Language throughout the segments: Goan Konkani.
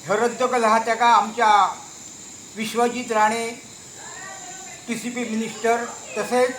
ह्यो रद्द केलो आहा ताका आमच्या Vishwajit Rane TCP minister तसेच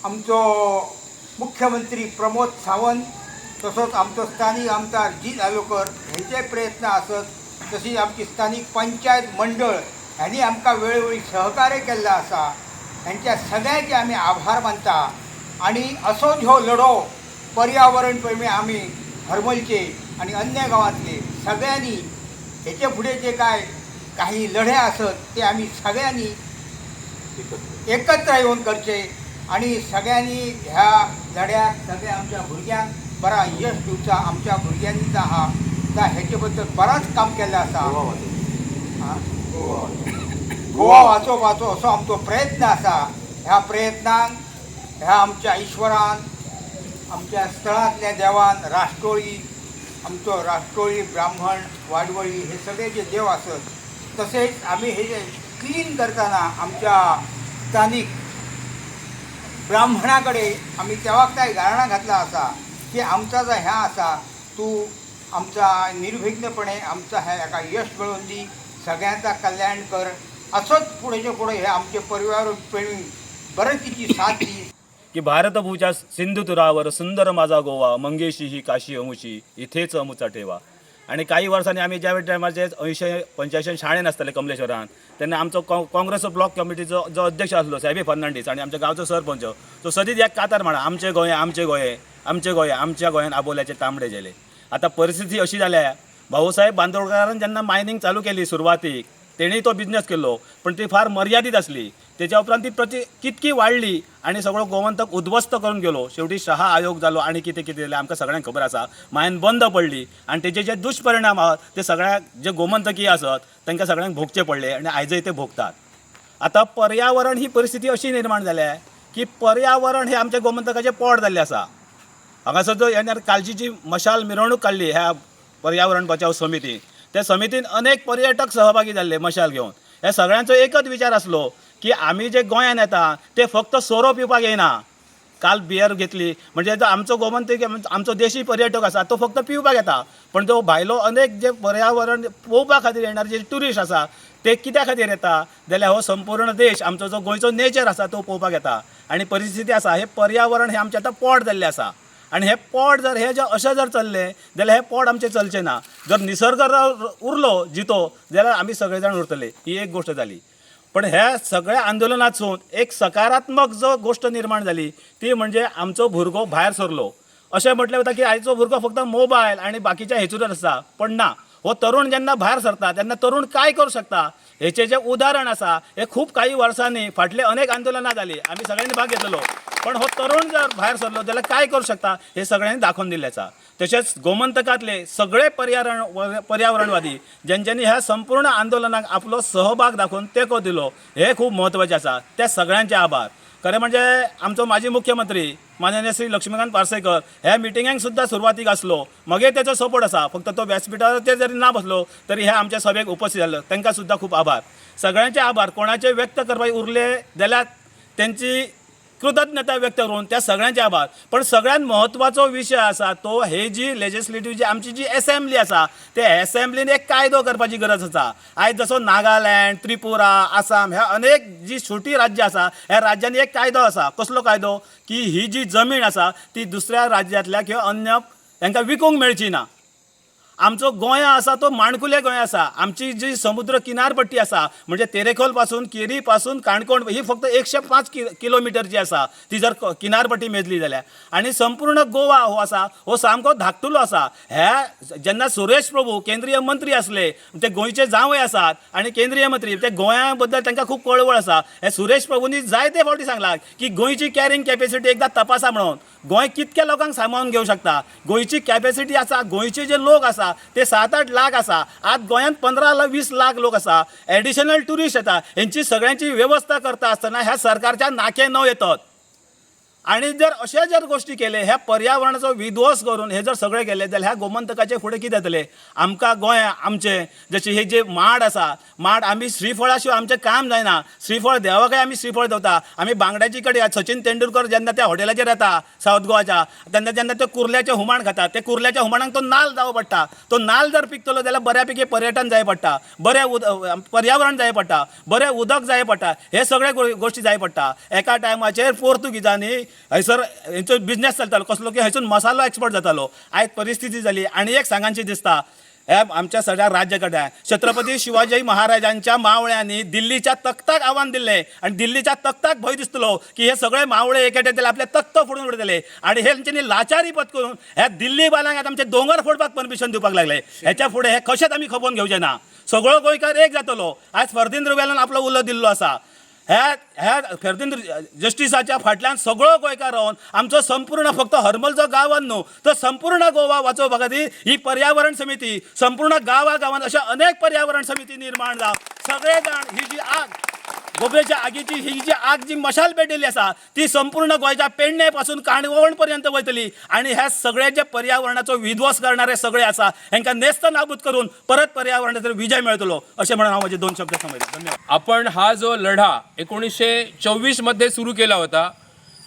आमचो मुख्यमंत्री प्रमोद सावंत तसोच आमचो स्थानीक आमदार जीत आलोकर हेंचे प्रयत्न आसत, तशीच आमची स्थानीक पंचायत मंडळ ह्यांनी आमकां वेळोवेळी सहकार्य केल्लें आसा. हेंच्या सगळ्यांचे आमी आभार मानता आनी असोच हो लढो पर्यावरण प्रेमी आमी हरमलचे आनी अन्य गांवांतले सगळ्यांनी हेचे फुडें जे काय काही लढे आसत ते आमी सगळ्यांनी एकत्र येवन करचे आनी सगळ्यांनी ह्या लढ्याक सगळ्या आमच्या भुरग्यांक बरा यश दिवचा. आमच्या भुरग्यांनी जो आहा ता हेचे बद्दल बराच काम केल्लें आसा. गोवा वाचोवपाचो असो आमचो प्रयत्न आसा. ह्या प्रयत्नान ह्या आमच्या ईश्वरान आमच्या स्थळांतल्या देवान राष्ट्रोळी आमचो राष्ट्रोळी ब्राह्मण वाडवळी हे सगळे जे देव आसत, तसेच आमी हे जे क्लीन करतना आमच्या स्थानीक ब्राह्मणा कडेन आमी तेवाक गाराणां घातलां आसा की आमचा जो ह्या आसा तूं आमचा निर्विघ्नपणे आमचा ह्या हेका यश मेळोवन दी, सगळ्यांचा कल्याण कर. असोच फुडेंचे फुडें हे आमचे परिवार प्रेमी बरेच तिची साथ दी. की भारतभूच्या सिंधुतुरावर सुंदर माझा गोवा, मंगेशी ही काशी अमुशी इथेच अमुचा ठेवा. आणि काही वर्सांनी आमी ज्या टायमार 80-85 शाळेन आसताले कमलेश्वरान, तेन्ना आमचो काँग्रेस ब्लॉक कमिटीचो जो अध्यक्ष आसलो साहेबी फर्नांडीस आनी आमच्या गांवचो सरपंच तो सदींच एक कातार म्हणा, आमचे गोंय आमचे गोंय आमचे गोंय आमच्या गोंयान आबोल्याचे तांबडे झेले. आतां परिस्थिती अशी जाल्या, भाऊसाहेब बांदोडकारान जेन्ना मायनींग चालू केली सुरवातीक तेणी तो बिजनेस केलो, पण ती फार मर्यादीत आसली. तेच्या उपरांत ती प्रति कितकी वाडली आनी सगळो गोमंतक उद्ध्वस्त करून गेलो. शेवटी शहा आयोग जालो आनी कितें कितें जालें आमकां सगळ्यांक खबर आसा. मायन बंद पडली आनी तेजे जे दुश्परिणाम आहात ते सगळ्याक जे गोमंतकी आसत तांकां सगळ्यांक भोगचे पडले आनी आयजय ते भोगतात. आतां पर्यावरण ही परिस्थिती अशी निर्माण जाल्या की पर्यावरण हें आमच्या गोमंतकाचें पोट जाल्लें आसा. हांगासर जो येणार कालची जी मशाल मिरवणूक काडली ह्या पर्यावरण बचाव समिती, त्या समितीन अनेक पर्यटक सहभागी जाल्ले मशाल घेवन. ह्या सगळ्यांचो एकच विचार आसलो की आमी जे गोंयान येता ते फक्त सोरो पिवपाक येयना. काल बियर घेतली म्हणजे जो आमचो गोमंतक आमचो देशी पर्यटक आसा तो फक्त पिवपाक येता, पण जो भायलो अनेक जे पर्यावरण पळोवपा खातीर येणार जे ट्युरिस्ट आसा ते कित्या खातीर येता जाल्यार हो संपूर्ण देश आमचो जो गोंयचो नेचर आसा तो पळोवपाक येता. आनी परिस्थिती आसा हे पर्यावरण हें आमचें आतां पोट जाल्लें आसा आनी हे पोट जर हे जे अशें जर चल्लें जाल्यार हे पोट आमचें चलचें ना. जर निसर्ग उरलो जितो जाल्यार आमी सगळे जाण उरतले, ही एक गोश्ट जाली. पण ह्या सगळ्या आंदोलनातसून एक सकारात्मक जो गोश्ट निर्माण जाली ती म्हणजे आमचो भुरगो भायर सरलो. अशें म्हटलें वता की आयचो भुरगो फक्त मोबायल आनी बाकीच्या हेचूर आसता, पण ना, हो तरुण जेन्ना भायर सरता तेन्ना तरुण काय करूं शकता हेचें जें उदाहरण आसा हें खूब काही वर्सांनी फाटले अनेक आंदोलनां जालीं, आमी सगळ्यांनी भाग घेतलेलो, पण हो तरुण जर भायर सरलो जाल्यार काय करूं शकता हें सगळ्यांनी दाखोवन दिल्लें आसा. तशेंच गोमंतकांतले सगळे पर्यावरणवादी जेंच्यांनी ह्या संपूर्ण आंदोलनाक आपलो सहभाग दाखोवन तेंको दिलो हें खूब म्हत्वाचें आसा. त्या सगळ्यांचे आभार. खरें म्हणजे आमचो माजी मुख्यमंत्री माननीय श्री लक्ष्मीकांत पार्सेकर ह्या मिटिंगांक सुद्दां सुरवातीक आसलो, मागीर तेचो सपोर्ट आसा, फक्त तो व्यासपिठाचेर जरी ना बसलो तरी ह्या आमच्या सभेक उपस्थित जाल्लो, तांकां सुद्दां खूब आभार. सगळ्यांचे आभार. कोणाचे व्यक्त करपाक उरले जाल्यार तेंची कृतज्ञता व्यक्त करून त्या सगळ्यांचे आभार. पण सगळ्यांत म्हत्वाचो विशय आसा तो हे जी लेजिस्लेटीव जी आमची जी एसेंब्ली आसा ते एसेंब्लीन एक कायदो करपाची गरज आसा. आयज जसो नागालँड, त्रिपुरा, आसाम ह्या अनेक जी छोटी राज्यां आसा ह्या राज्यांनी एक कायदो आसा. कसलो कायदो की ही जी जमीन आसा ती दुसऱ्या राज्यांतल्या किंवा अन्य तांकां विकूंक मेळची ना. आमचो गोंया आसा तो माणकुले गोंय आसा. आमची जी समुद्र किनारपट्टी आसा म्हणजे तेरेखोल पासून केरी पासून काणकोण ही फक्त 105 किलोमिटरची आसा ती जर किनारपट्टी मेजली जाल्यार, आनी संपूर्ण गोवा हो आसा हो सामको धाकटुलो आसा. ह्या जेन्ना सुरेश प्रभू केंद्रीय मंत्री आसले ते गोंयचे जांवय आसात आनी केंद्रीय मंत्री ते गोंया बद्दल तांकां खूब कळवळ आसा. हे सुरेश प्रभूंनी जायते फावटी सांगलां की गोंयची कॅरिंग कॅपेसिटी एकदां तपासा म्हणून, गोंय कितक्या लोकांक सांबाळून घेवंक शकता, गोंयची कॅपेसिटी आसा, गोंयचे जे लोक आसा ते 7-8 लाख आसा, आज गोंयांत 15-20 लाख लोक आसा, एडिशनल ट्युरिस्ट येता, हेंची सगळ्यांची वेवस्था करता आसतना ह्या सरकारच्या नाके न येतात. आनी जर अशे जर गोश्टी केले, ह्या पर्यावरणाचो विध्वंस करून हे जर सगळे केले जाल्यार ह्या गोमंतकाचे फुडें कितें जातलें? आमकां गोंया आमचें जशें हे जे माड आसा, माड आमी श्रीफळा शिवाय आमचें काम जायना. श्रीफळ देवाकय आमी श्रीफळ दवरता. आमी बांगड्याची कडी, सचिन तेंडुलकर जेन्ना त्या हॉटेलाचेर येता सावथ गोवाच्या, तेन्ना जेन्ना ते कुर्ल्याचें हुमण खाता, ते कुर्ल्याच्या हुमणाक तो नाल्ल जावो पडटा. तो नाल्ल जर पिकतलो जाल्यार बऱ्या पैकी पर्यटन जाय पडटा, बरें पर्यावरण जाय पडटा, बरें उदक जाय पडटा, हे सगळे गोश्टी जाय पडटा. एका टायमाचेर पोर्तुगीजांनी हयसर हेंचो बिजनेस चलतालो, कसलो की हयसून मसालो एक्सपोर्ट जातालो. आयज परिस्थिती जाली. आनी एक सांगांची दिसता, ह्या आमच्या सगळ्या राज्य कडल्यान छत्रपती शिवाजी महाराजांच्या मावळ्यांनी दिल्लीच्या तख्ताक आव्हान दिल्लें आनी दिल्लीच्या तख्ताक भंय दिसतलो की हे सगळे मावळे एकेटे जाल्यार आपले तख्त फोडून उडयतले. आनी हे तेंच्यांनी लाचारी पत्करून ह्या दिल्ली बालांक आतां आमचे दोंगर फोडपाक परमिशन दिवपाक लागले. हेच्या फुडें हे कशेंच आमी खपोवन घेवचे ना. सगळो गोंयकार एक जातलो. आयज फर्दीन रुबेलान आपलो उलो दिल्लो आसा. ह्या ह्या फेर्दीन जस्टिसाच्या फाटल्यान सगळो गोंयकार रावन आमचो संपूर्ण फक्त हरमलचो गांवान न्हू तर संपूर्ण गोवा वाचोवपा खातीर ही पर्यावरण समिती संपूर्ण गांवा गांवान अशा अनेक पर्यावरण समिती निर्माण जावन सगळे जाण ही जी आग गोबरेच्या आगीची ही जी आग जी मशाल पेटिल्ली आसा ती संपूर्ण गोंयच्या पेडणे पासून काणकोण पर्यंत वयतली आनी ह्या सगळे जे पर्यावरणाचो विध्वंस करणारे सगळे आसा हेंकां नेस्त नाबूद करून परत पर्यावरणाचेर विजय मेळटलो अशें म्हणून हांव म्हजे दोन शब्द समजले. धन्यवाद. आपण हा जो लढा 1924 मध्ये सुरू केला होता,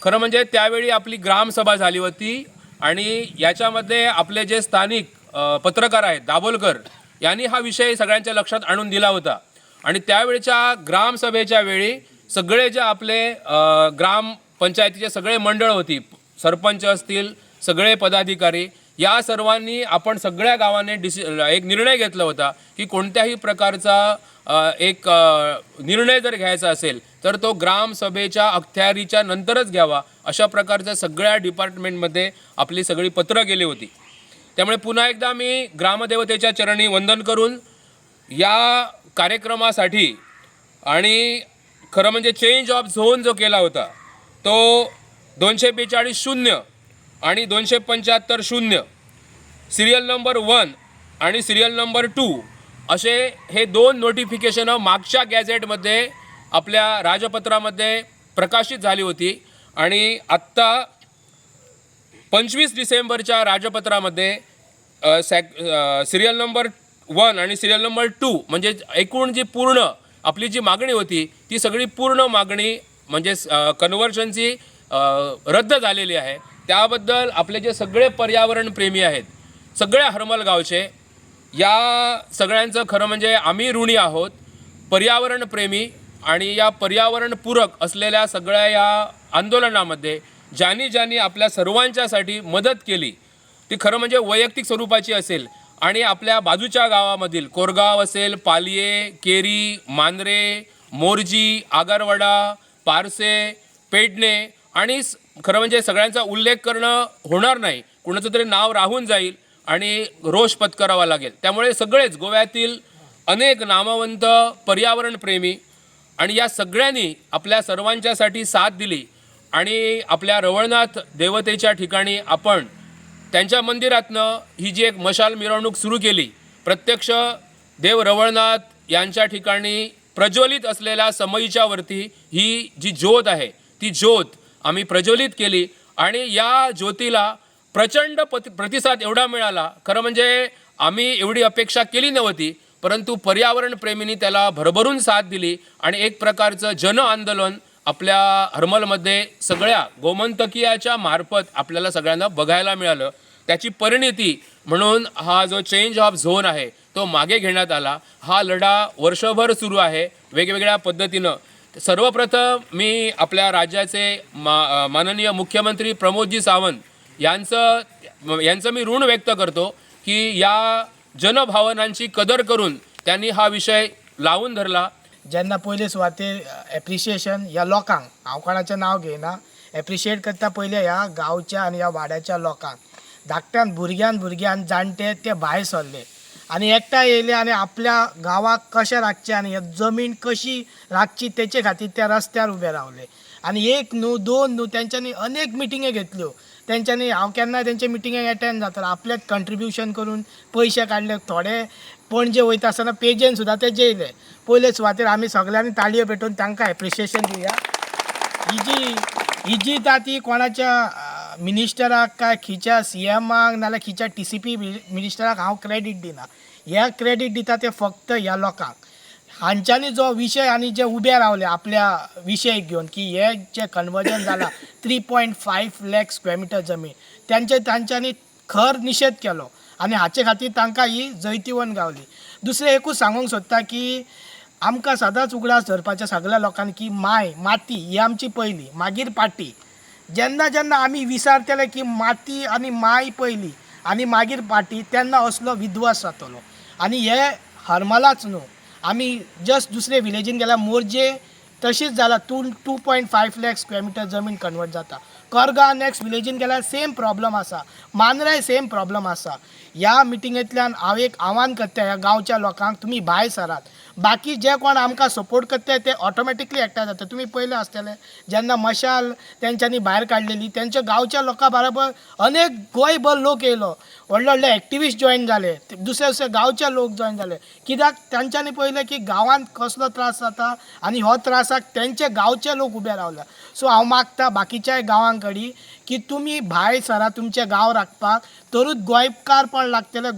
खरं म्हणजे त्यावेळी आपली ग्रामसभा झाली होती आणि याच्यामध्ये आपले जे स्थानिक पत्रकार आहेत दाभोलकर यांनी हा विषय सगळ्यांच्या लक्षात आणून दिला होता. आणि त्यावेळच्या ग्रामसभेच्या वेळी सगळे जे आपले ग्रामपंचायतीचे सगळे मंडळ होती, सरपंच असतील, सगळे पदाधिकारी, या सर्वांनी आपण सगळ्या गावाने एक निर्णय घेतला होता की कोणत्याही प्रकारचा एक निर्णय जर घ्यायचा असेल तर तो ग्रामसभेच्या अखत्यारीच्या नंतरच घ्यावा, अशा प्रकारच्या सगळ्या डिपार्टमेंटमध्ये आपली सगळी पत्रं गेली होती. त्यामुळे पुन्हा एकदा मी ग्रामदेवतेच्या चरणी वंदन करून या कार्यक्रमासाठी आणि खरं म्हणजे चेंज ऑफ झोन जो केला होता तो 242(0) आणि 275(0) सिरियल नंबर 1 आणि सिरियल नंबर 2 असे हे दोन नोटिफिकेशनं मागच्या गॅझेटमध्ये आपल्या राजपत्रामध्ये प्रकाशित झाली होती. आणि आत्ता 25 डिसेंबरच्या राजपत्रामध्ये सिरियल नंबर 1 आणि सिरियल नंबर 2 म्हणजे एकूण जी पूर्ण आपली जी मागणी होती ती सगळी पूर्ण मागणी म्हणजे कन्व्हर्जनची रद्द झालेली आहे. त्याबद्दल आपले जे सगळे पर्यावरणप्रेमी आहेत सगळ्या हरमल गावचे, या सगळ्यांचं खरं म्हणजे आम्ही ऋणी आहोत. पर्यावरणप्रेमी आणि या पर्यावरणपूरक असलेल्या सगळ्या या आंदोलनामध्ये ज्यांनी ज्यांनी आपल्या सर्वांच्यासाठी मदत केली ती खरं म्हणजे वैयक्तिक स्वरूपाची असेल आणि आपल्या बाजूच्या गावामधील कोरगाव असेल, पालये, केरी, मांद्रे, मोरजी, आगरवाडा, पारसे, पेडणे आणि खरं म्हणजे सगळ्यांचा उल्लेख करणं होणार नाही, कुणाचं तरी नाव राहून जाईल आणि रोष पत्करावा लागेल. त्यामुळे सगळेच गोव्यातील अनेक नामवंत पर्यावरणप्रेमी आणि या सगळ्यांनी आपल्या सर्वांच्यासाठी साथ दिली आणि आपल्या रवळनाथ देवतेच्या ठिकाणी आपण त्यांच्या मंदिरातनं ही जी एक मशाल मिरवणूक सुरू केली, प्रत्यक्ष देव रवळनाथ यांच्या ठिकाणी प्रज्वलित असलेल्या समईच्या वरती ही जी ज्योत आहे ती ज्योत आम्ही प्रज्वलित केली आणि या ज्योतीला प्रचंड प्रतिसाद एवढा मिळाला. खरं म्हणजे आम्ही एवढी अपेक्षा केली नव्हती, परंतु पर्यावरणप्रेमींनी त्याला भरभरून साथ दिली आणि एक प्रकारचं जन आंदोलन आपल्या हरमलमध्ये सगळ्या गोमंतकीयाच्या मार्फत आपल्याला सगळ्यांना बघायला मिळालं. त्याची परिणिती म्हणून हा जो चेंज ऑफ झोन आहे तो मागे घेण्यात आला. हा लढा वर्षभर सुरू आहे वेगवेगळ्या पद्धतीनं. सर्वप्रथम मी आपल्या राज्याचे माननीय मुख्यमंत्री प्रमोदजी सावंत यांचं मी ऋण व्यक्त करतो की या जनभावनांची कदर करून त्यांनी हा विषय लावून धरला. जेन्ना पयले सुवातेर एप्रिशिएशन ह्या लोकांक, हांव कोणाचें नांव घेयना, एप्रिशिएट करता पयले ह्या गांवच्या आनी ह्या वाड्याच्या लोकांक. धाकट्यान भुरग्यान भुरग्यान जाणटे ते भायर सरले आनी एकठांय येयले आनी आपल्या गांवाक कशें राखचें आनी जमीन कशी राखची तेचे खातीर त्या रस्त्यार उबे रावले. आनी एक न्हू दोन न्हू तेंच्यांनी अनेक मिटिंगे घेतल्यो. तेंच्यांनी हांव केन्नाय तेंच्या मिटिंगेक एटेंड जातालो, आपलेच कंट्रिब्युशन करून पयशे काडले. थोडे पणजे वयता आसतना पेजेन सुद्दां ते जेयले. पयले सुवातेर आमी सगल्यांनी ताळयो पेटोवन तांकां एप्रिशिएशन दिवया. ही जी ही जीत आहा ती कोणाच्या मिनिस्टराक काय खंयच्या सीएमाक नाजाल्यार खंयच्या टीसीपी मिनिस्टराक हांव क्रेडीट दिना. हे क्रेडीट दिता ते फक्त ह्या लोकांक. हांच्यांनी जो विशय आनी जे उबे रावले आपल्या विशय घेवन की हे जे कन्वर्जन जाला 3.5 लाख स्क्वेअर मिटर जमीन, त्यांचे तांच्यांनी खर निशेध केलो आनी हाचे खातीर तांकां ही जैतिवंत गावली. दुसरें एकूच सांगूंक सोदता की आमकां सदांच उगडास धरपाचें सगळ्या लोकांनी की माय माती ही आमची पयली, मागीर पाटी. जेन्ना जेन्ना आमी विसारतले की माती आनी माय पयली आनी मागीर पाटी, तेन्ना असलो विध्वंस जातलो. आनी हे हरमलाच न्हू, आमी जस्ट दुसरे विलेजीन गेल्यार मोरजे तशीच जाला, 2.5 लाख स्क्वेअर मिटर जमीन कन्वर्ट जाता. करगांव नेक्स्ट विलेजीन गेल्यार सेम प्रॉब्लम आसा, मांद्राय सेम प्रॉब्लम आसा. ह्या मिटिंगेंतल्यान हांव एक आव्हान करता ह्या गांवच्या लोकांक, तुमी भायर सरात. बाकी जे कोण आमकां सपोर्ट करता ते ऑटोमॅटिकली एकठांय जाता. तुमी पयले आसतले जेन्ना मशाल तेंच्यांनी भायर काडलेली, तेंच्या गांवच्या लोकां बरोबर अनेक गोंयभर लोक येयलो, व्हडले व्हडले एक्टिविस्ट जॉयन जाले, दुसरे दुसरे गांवचे लोक जॉयन जाले. कित्याक तेंच्यांनी पळयलें की गांवांत कसलो त्रास जाता आनी हो त्रासाक तेंचे गांवचे लोक उबे रावले. सो हांव मागता बाकीच्याय गांवां कडेन की तुमी भायर सरा तुमचे गांव राखपाक, तरूच गोंयकारपण लागतलें,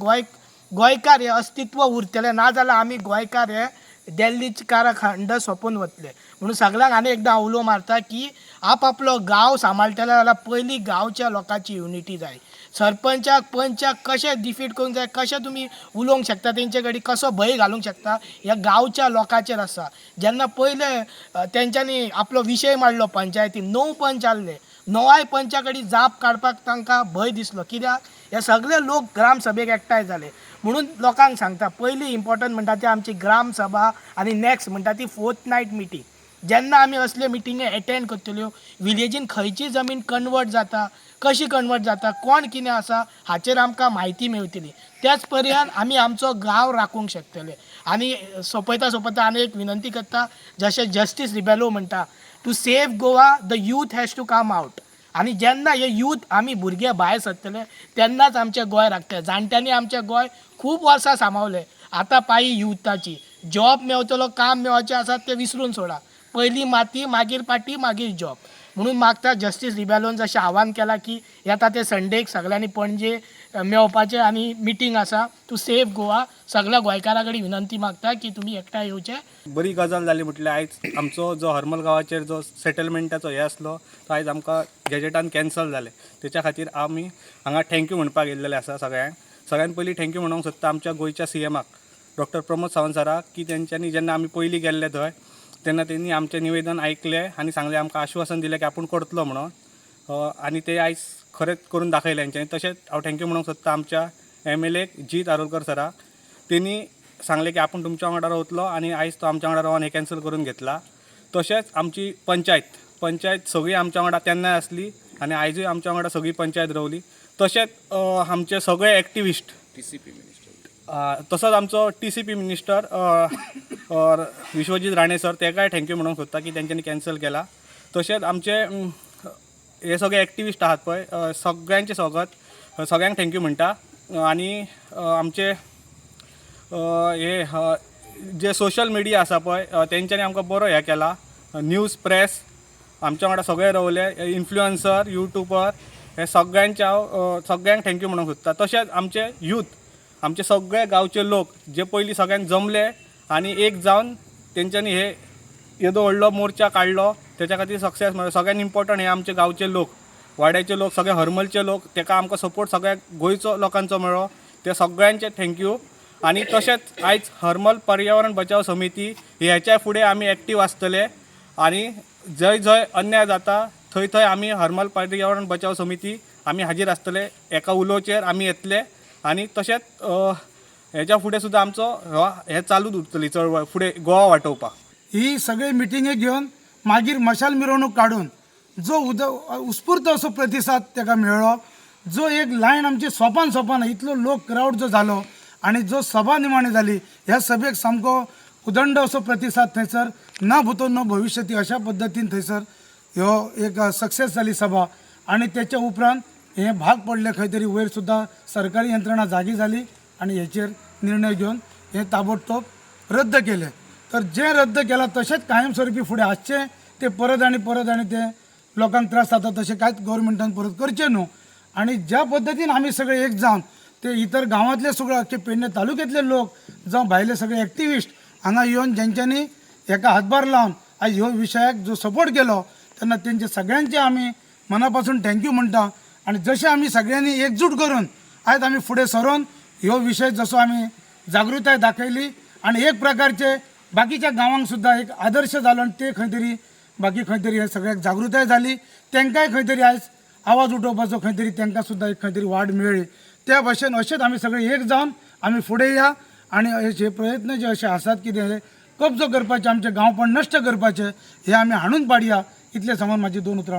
गोंयकार हे अस्तित्व उरतलें, नाजाल्यार आमी गोंयकार हे दिल्लीकारा खंड सोंपून वतले. म्हणून सगळ्यांक आनी एकदां उलो मारता की आपआपलो गांव सांबाळटले जाल्यार पयलीं गांवच्या लोकांची युनिटी जाय. सरपंचाक पंचाक कशें डिफीट करूंक जाय, कशें तुमी उलोवंक शकता, तेंचे कडेन कसो भंय घालूंक शकता, ह्या गांवच्या लोकांचेर आसा. जेन्ना पयले तेंच्यांनी आपलो विशय मांडलो पंचायतीन, 9 पंच आहले, 9 पंचा कडेन जाप काडपाक तांकां भंय दिसलो. कित्याक हे सगळे लोक ग्रामसभेक एकठांय जाले. म्हणून लोकांक सांगता पयली इम्पॉर्टंट म्हणटा ती आमची ग्रामसभा आनी नेक्स्ट म्हणटा ती फोर्थ नायट मिटींग. जेन्ना आमी असल्यो मिटिंगे एटेंड करतल्यो, विलेजीन खंयची जमीन कन्वर्ट जाता, कशी कन्वर्ट जाता, कोण कितें आसा हाचेर आमकां म्हायती मेळटली. त्याच पर्यान आमी आमचो गांव राखूंक शकतले. आनी सोंपयता सोंपयता आनी एक विनंती करता, जशें जस्टीस रिबेलो म्हणटा, to save Goa the youth has to come out. आनी जेन्ना हे यूथ आमी भुरगे भायर सरतले तेन्नाच आमचें गोंय राखतले. जाणट्यांनी आमचें गोंय खूब वर्सां सांबाळलें, आतां पाळी युथाची. जॉब मेवतलो, काम मेळोवचें आसा तें विसरून सोडा, पयली माती, मागीर पाटी, मागीर जॉब. म्हणून मागता जस्टीस रिबेलोन जशें आव्हान केलां की येता ते संडेक सगळ्यांनी पणजे मेळपाचें आनी मिटींग आसा टू सेव गोवा. सगळ्या गोंयकारां कडेन विनंती मागता की तुमी एकठांय येवचे. बरी गजाल जाली म्हटल्यार आयज आमचो जो हरमल गांवाचेर जो सेटलमेंटाचो हे आसलो तो आयज आमकां गॅजेटान कॅन्सल जालें. तेच्या खातीर आमी हांगा thank you म्हणपाक येयल्लेले आसा सगळ्यांक. सगळ्यान पयलीं thank you म्हणूंक सोदता आमच्या गोंयच्या सीएमाक डॉक्टर प्रमोद सावंत सराक, की तेंच्यांनी जेन्ना आमी पयलीं गेल्ले थंय तेन्ना तेंणी आमचें निवेदन आयकलें आनी सांगलें, आमकां आश्वासन दिलें की आपूण करतलो म्हणून, आनी ते आयज खरेंच करून दाखयलें तेंच्यांनी. तशेंच हांव thank you म्हणूंक सोदता आमच्या एमएलए जीत आरोलकर सराक, तेणी सांगलें की आपूण तुमच्या वांगडा रावतलो आनी आयज तो आमच्या वांगडा रावन हें कॅन्सल करून घेतला. तशेंच आमची पंचायत सगळी आमच्या वांगडा तेन्नाय आसली आनी आयजूय आमच्या वांगडा सगळी पंचायत रावली. तशेंच आमचे सगळे एक्टिविस्ट, तसोच आमचो TCP minister Vishwajit Rane sir, तेकाय thank you म्हणूंक सोदता की तेंच्यांनी कॅन्सल केला. तशेंच आमचे हे सगळे एक्टिविस्ट आहात पळय, सगळ्यांचें स्वागत, सगळ्यांक thank you म्हणटा. आनी आमचे हे जे सोशल मिडिया आसा पळय तेंच्यांनी आमकां बरो हें केला. न्यूज प्रेस आमच्या वांगडा सगळे रावले, इन्फ्लुयन्सर, युट्यूबर, हे सगळ्यांचे हांव सगळ्यांक thank you म्हणूंक सोदता. तशेंच आमचे यूथ, आमचे सगळे गांवचे लोक जे पयलीं सगळ्यांक जमले आनी एक जावन तेंच्यांनी हे येदो व्हडलो मोर्चा काडलो, तेच्या खातीर सक्सेस म्हळ्यार सगळ्यान इम्पॉर्टंट हे आमचे गांवचे लोक, वाड्याचे लोक, सगळे हरमलचे लोक, तेका आमकां सपोर्ट सगळ्या गोंयचो लोकांचो मेळ्ळो, ते सगळ्यांचे thank you. आनी तशेंच आयज हरमल पर्यावरण बचाव समिती ह्याच्या फुडें आमी एक्टीव आसतले आनी जंय जंय अन्याय जाता थंय थंय आमी हरमल पर्यावरण बचाव समिती आमी हाजीर आसतले. एका उलोवचेर आमी येतले आनी तशेंच हेच्या फुडें सुद्दां आमचो हे चालूच उरतली चळवळ फुडें गोवा वाटोवपाक. ही सगळी मिटिंगे घेवन मागीर मशाल मिरवणूक काडून जो उत्स्फूर्त असो प्रतिसाद ताका मेळ्ळो, जो एक लायन आमची सोपान सोपान इतलो लोक क्रावड जो जालो आनी जो सभा निमाणी जाली, ह्या सभेक सामको उदंड असो प्रतिसाद थंयसर न भूतो न भविष्यती अशा पद्दतीन थंयसर ह्यो एक सक्सेस जाली सभा. आनी तेच्या उपरांत हे भाग पडले खंय तरी वयर सुद्दां सरकारी यंत्रणा जागी जाली आनी हेचेर निर्णय घेवन हे ताबडतोब रद्द केले. तर जे रद्द केलां तशेंच कायमस्वरूपी फुडें आसचें ते परत आनी परत आनी ते लोकांक त्रास जाता तशें कांयच गव्हर्मेंटान परत करचें न्हू. आनी ज्या पद्दतीन आमी सगळे एक जावन ते इतर गांवांतले सगळे अख्खे पेडणे तालुक्यांतले लोक जावं भायले सगळे एक्टिविस्ट हांगा येवन जेंच्यांनी हेका हातभार लावन आयज ह्यो विशयाक जो सपोर्ट केलो तेन्ना तेंचे सगळ्यांचे आमी मना पासून thank you म्हणटा. आनी जशें आमी सगळ्यांनी एकजूट करून आयज आमी फुडें सरून ह्यो विशय जसो आमी जागृताय दाखयली आनी एक प्रकारचे बाकीच्या गांवांक सुद्दां एक आदर्श जालो आनी ते खंय तरी बाकी खंय तरी हे सगळ्याक जागृताय जाली, तांकांय खंय तरी आयज आवाज उठोवपाचो खंय तरी तांकां सुद्दां एक खंय तरी वाट मेळ्ळी. त्या भशेन अशेंच आमी सगळे एक जावन आमी फुडें या आनी हे प्रयत्न जे अशे आसात कितें हे कब्जो करपाचे, आमचें गांवपण नश्ट करपाचें, हे आमी हाणून पाडया. इतलें सांगून म्हाजी दोन उतरां.